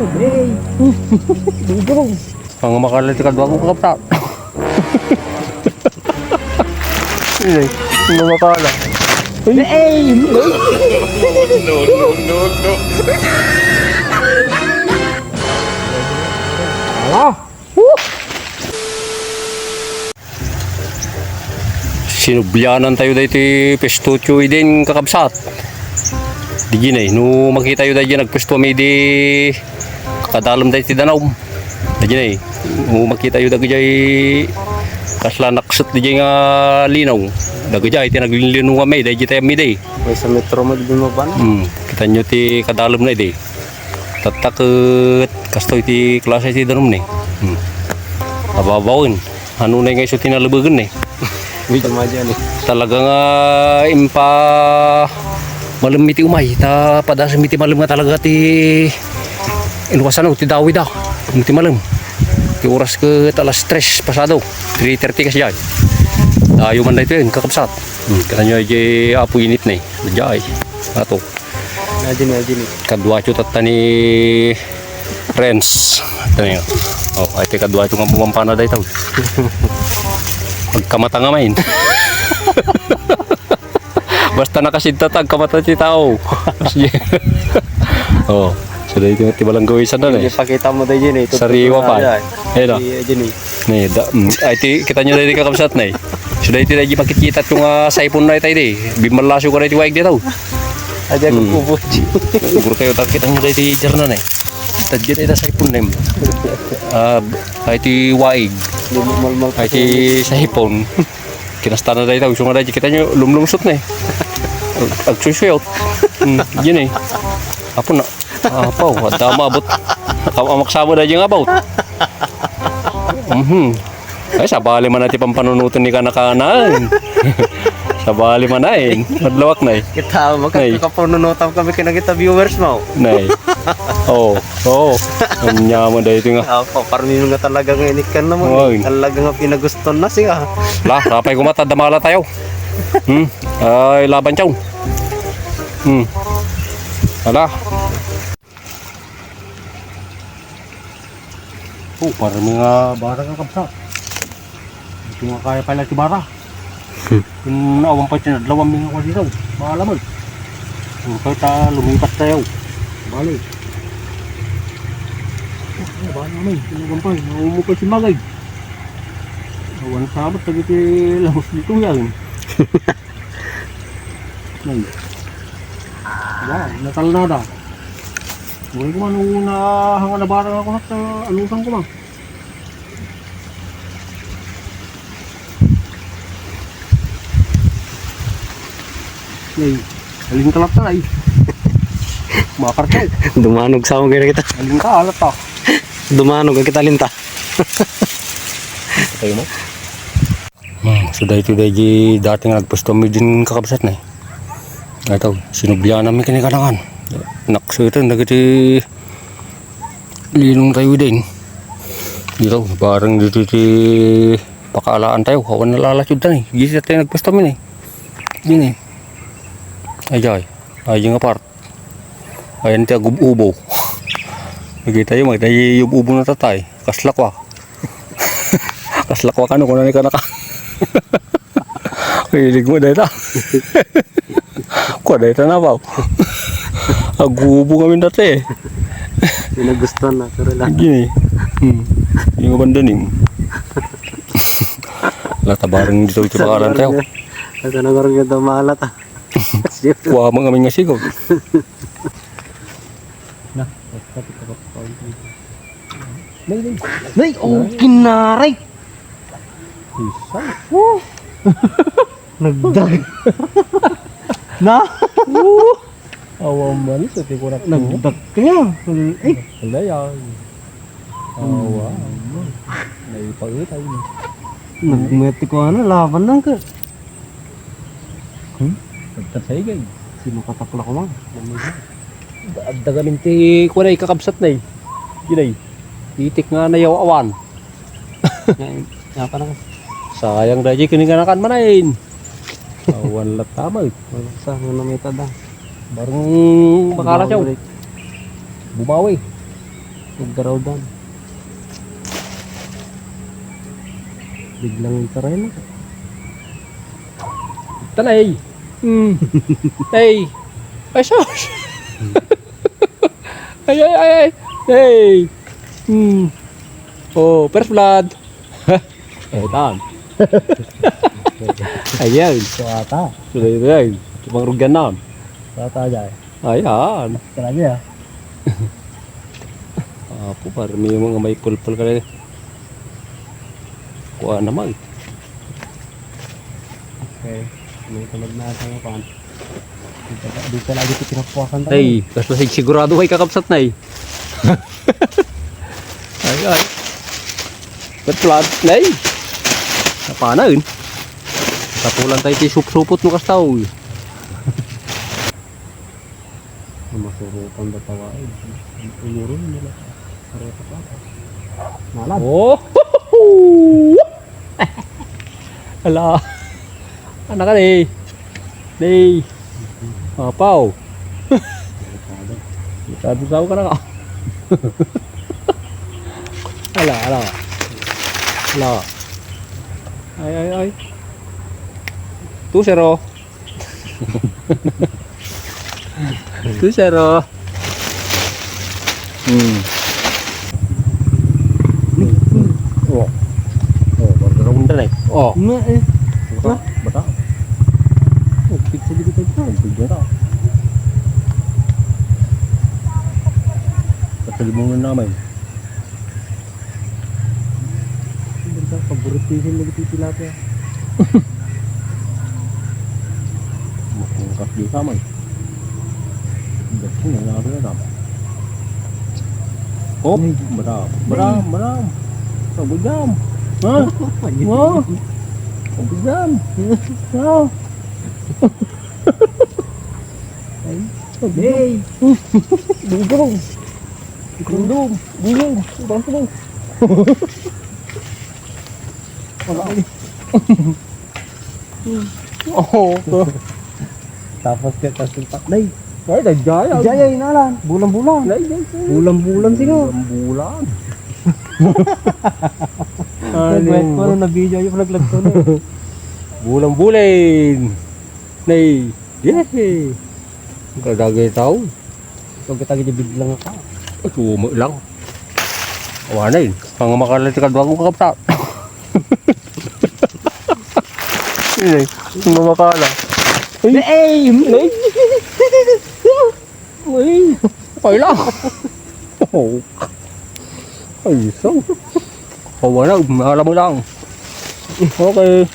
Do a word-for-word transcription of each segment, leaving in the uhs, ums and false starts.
Hey! Dudong! Ang makala ti kadwa ko, kakapta. Ay, ang makala. Hey! No, no, no, no. Ala! Sinublianan tayo daytoy pwesto ti Eden, kakabsat. Di gini, no makita tayo daytoy nagpwesto mi di kadalem daytoy danum. Di gini, no makita tayo dagijay kasla nakset di nga linaw. Dagijay ti naglinlinungan mi, daytoy tayo mi di. May sa metro mo di mo ban? Hmm, kita nyo ti kadalem na di. Tatta ket kastoy ti klase ti danum ni. Hmm. Ababawen. Ano na nga iso ti nalebegen ni? Medyo madya ni. Talaga nga impa malem iti umay. Ta padasem iti malem nga talaga ti inuwasan ti dawida. Ti malem. Ti oras ket alas tres pasado. Three thirty kasi jay. Dayo man daytoy, kakabsat. Hmm. Kita nyo ay apo init ni. Jay. Ato. Ajin, ajin. Kaduacho tatta ni Renz. Ito niyo. Oh, ay, ti kaduacho nga bumampana dayta. Agkamata nga main. Basta nakasidta ta, agkamata ti tao. Oh, so dayta ti balanggaw isan na, eh. Ipakita mo dayta, eh. Sariwa pa. Ay, ay. Ayun, oh. Ni, da, mm, ay, ti, kita nyo na di kakabsat na, eh. So, dahil ti, dahil makikita ko nga cellphone na itay di. Bimalaso ka na iti waig dito. Ay, di ako Hmm. Ubo. Ubo kayo, ta-, kita nyo dahil ti jarna na, eh. Tadya dahil ta cellphone na, eh. Ah, ay, ti waig. Di mo malmal pa Ay, ti cellphone. Kinasta na dahil ta. Gusto nga dahil kita nyo, lumlungsot na, eh. Ag-, agsusuyot. Hmm, yun, eh. Apo na. Apo, adda maabot. Kam-, amaksabo dahil yung about. Mhm. Ay, sabali man na ti pampanunutan ni kanakanan. Sabali man ay. Madlawak na eh. Kita, Nay. Makakapanunutan kami kinakita viewers mo. Nay. Oo. Oo. Anya mo dahil ito nga. Apo, parmi nga talaga nga inikkan naman. Oy. Talaga nga pinagusto na siya. La, rapay kumata, damala tayo. Hmm. Ay, laban tayo. Hmm. Ala. Oh, parang mga bara nga kabsa. Ito nga kaya pala ti bara. Hmm. Kung naawan pa tinadlawan mi nga dito. Bahala man. Kung kaya ta lumipat tayo. Bali. Oh, bahala man. Tinagan pa. Naumo pa si Magay. Awan sabat lagi ti lahos dito yan. Nay. Ba, natalnada. Uray ko man, una, hanga nabarang ako, nat-, alusan ko man. Nay, alin ka lang tayo. Makarte. Dumanog sa akong gaya kita. Alin ka, alat ka. Dumanog ang kita, alin ta. Patay mo? Hmm, so daytoy daydi dati nga nagpusto mi din kakabsat na eh. Ito, sinublian mi kini kanangan. Naksutan dagiti linong tayo din. Dito, parang dito ti pakaalaan tayo. Awan nalalasyod tayo eh. Gisa tayo nagpusto mi eh. Din eh. Ayay. Ayay nga part. Ayan ti agub-ubo. Nakita yung magtayo yung ubo na tatay. Kaslak wa. Kaslak wa kano, kuna ni kanaka. Hilig mo dayta. Kwa dayta na ba? Agubo kami dati eh. Pinagustuhan na, pero lang. Gini. Hmm. Yung banda nim. Latabarang dito ito bakalan tayo. Ito na nga rin yung dumalat ah. Kuha mo kami nga sigaw. Na, kapit ka pa. Nay, nay. Nay, oh, kinaray. Isa. Oh. Nagdag. Na? Oh. Awa man, sa ti kurak mo. Nagdag kaya. Eh. Wala yan. Awa. Hmm. Naipautay. Nagmeti ko ano, laban lang ka. Hmm? Pagkasay kay. Sino katakla ko, mang? Adda gamin ti kunay kakabsat na eh. Yun ay. Itik nga nayaw awan. Yan, yan pa na. Sayang da, di kini kanakan man ay. Awan lat tama eh. Wala sa, ano na may tada. Barang makala siya. Bumawi. Bumawi. Naggarawdan. Biglang taray na. Tanay. Hmm. Hey. Ay, sus. Ay, ay, ay, ay. Hey. Hmm. Oh, first blood. Eh, tan. Ayan. Ito ata. Ito, ito, ito. Ito, pang rugyan na. Ito ata, jay. Ayan. Talaga, ah. Apo, para may mga may pulpul ka na. Kuha naman. Okay. May tamad na sa mga pan. Dito, dito lagi ito pinapuwasan tayo. Ay, basta sig-, sigurado ay kakabsat na eh. Ay, ay. Ba't flat na eh? Napanain. Tapulan tayo ti sup-supot mo kasta, uy. Masurukan da tawain. Umuron nila. Pareho pa. Malam. Oh! Ala. Anak ka, eh. Nay. Apaw. Sabi sa ka na ka. Ala, ala. Ala. Ay, ay, ay. Two zero. Two zero. Hmm. Oh. Oh, margarong na eh. Oh. Nga eh. Bata, bata. Oh, pizza di kita. Oh, pizza ta. Patalimungan namin. Basta, paboritihin mo dito tilapia. Makungkap di ka, man. Basta, nangyari na naman. Oh, madam, madam, madam. Pagudam. Ha? Ha? Pagudam. Ha? Ay, pagudam. Hey. Bugong. Bugong. Bugong. Bugong. Wala. Oo. Tapos ka, tapos yung takday. Ay, dayjay, ah. Dayjay, ay, inalan. Bulan-bulan. Dayjay, ay. Bulan-bulan, siya. Bulan-bulan. Ay, nagwet ko, ano, na-video yung naglag ko na. Bulan-bulan. Nay, yehey. Kadagay tao. Ikaw kita gidi biglang ka. Ay, tumo lang. Awanay, pang makala ti kaduago ka kapta. Ay, pang makala. Ay, ay, ay. Ay, okay lang. Oh. Ay, so. Awanay, makala mo lang. Okay.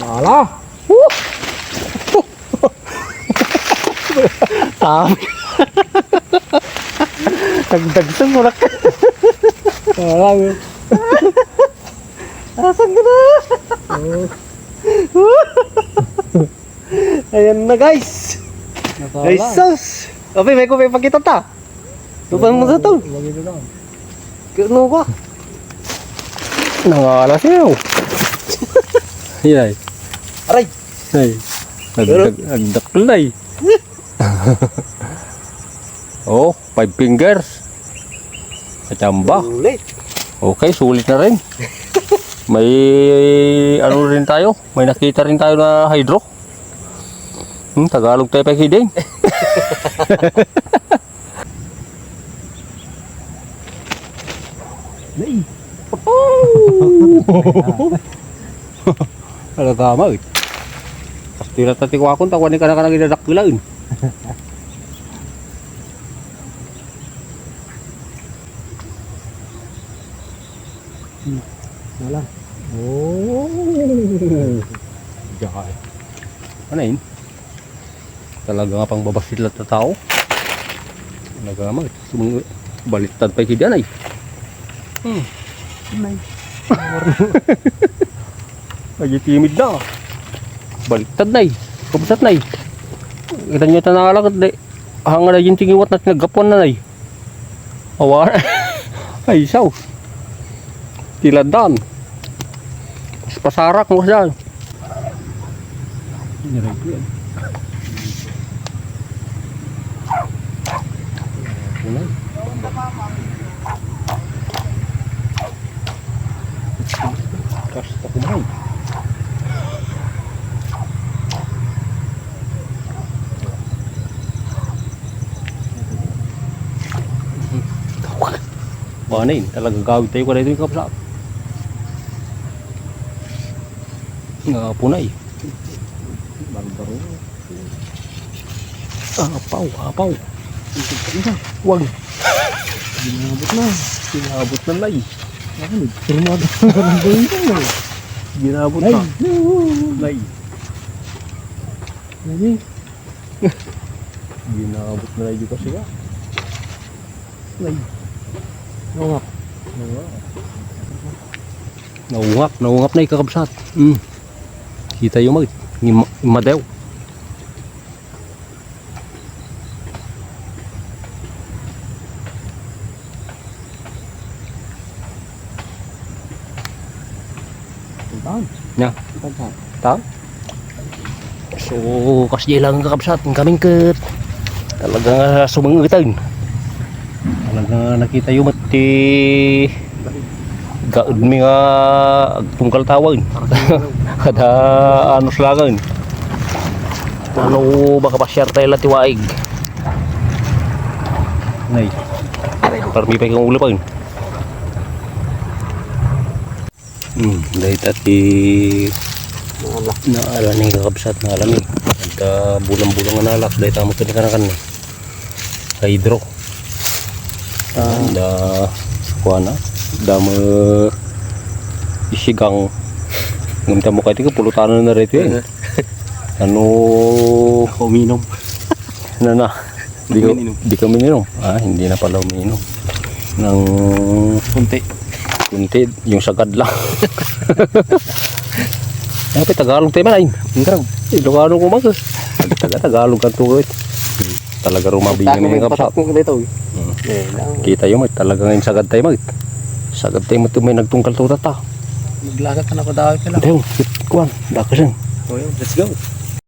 Ala! Woo! Sabi. Dagdag sa murak. Ala, asan ka na? Oh. Ayan na, guys. Ay, sus. Abi, may ko may pakita ta. Lupang mo sa to. Lagi na lang. Kano ba? Nangala siya, oh. Yan ay. Aray. Ay. Nagdag-, nagdakkel na eh. Oh, five fingers. Kachamba. Sulit. Okay, sulit na rin. May ano rin tayo. May nakita rin tayo na hydro. Hmm, Tagalog tayo pa hidden. Nay. Ala tama, eh. Pastila ta ti kuakon, ta kuan ni kana-kana gidadakkelan. Hmm. Wala. Oh. Jay. Ano yun? Talaga nga pang babassit latta tao. Talaga nga, sumang-, baliktad pa kidi anay. Hmm. Nay. Ay, timid na. Baliktad, nay. Kabsat, nay. Kita nyo ta naalak, di. Hanga na yung tingiwat na tinagapuan na, nay. Awa. Ay, saw. Tiladan. Pasarak mo sa. Niray ko yan. Ano? Basta kumain. Panin, talaga gawid tayo ka dito yung kapsat. Nga punay. Barbaro. Apaw, apaw. Wag. Ginabot na. Ginabot na, lay. Ano, turmado. Ginabot na. Lay. Lay. Lay. Ginabot na, lay, di kasi ka. Lay. Naungap. Naungap. Naungap, naungap na, ikakabsat. Mm. Kita yung mag-, yung ma-, yung madew. Taon? Nya. Taon? Taon? So, kasdiay lang, kakabsat, ang kamingket. Talaga nga sumangatan. Talaga nga nakita yung mati. Gaed mi nga agtungkal tawen. Kada ano silangan. Ano, baka pasyar tayo la ti waig. Nay. Parmi pa yung ulo pa yun. Hmm, dahil tati naala ni, kakabsat, naala ni. Ada bulang-bulang nga nalak, dahil tamo ito ni kanakan ni. Hydro. Ah. Da, kuha na. Damo isigang. Ngamit mo kayo, pulutanan na rito eh. Ano? Ako uminom. Ano na? Di ko, uminom. Di ka uminom. Ah, hindi na pala uminom. Ng kunti. Kunti, yung sagad lang. Ay, Tagalog tayo man, ay. Tagalog. Ilocano ko man, eh. Taga Tagalog ang tuloy. Talaga rumabingan yung kapsat. Tagalog dito, eh. Hmm. Eh, lang. Kita yung, talaga ngayon sagad tayo, mag-, sagad tayo, mat-, may nagtungkal to, tata. Maglagat ka na ko dahil ka lang. Tayo, kuwan, dakasan. Oh, yun. Let's go.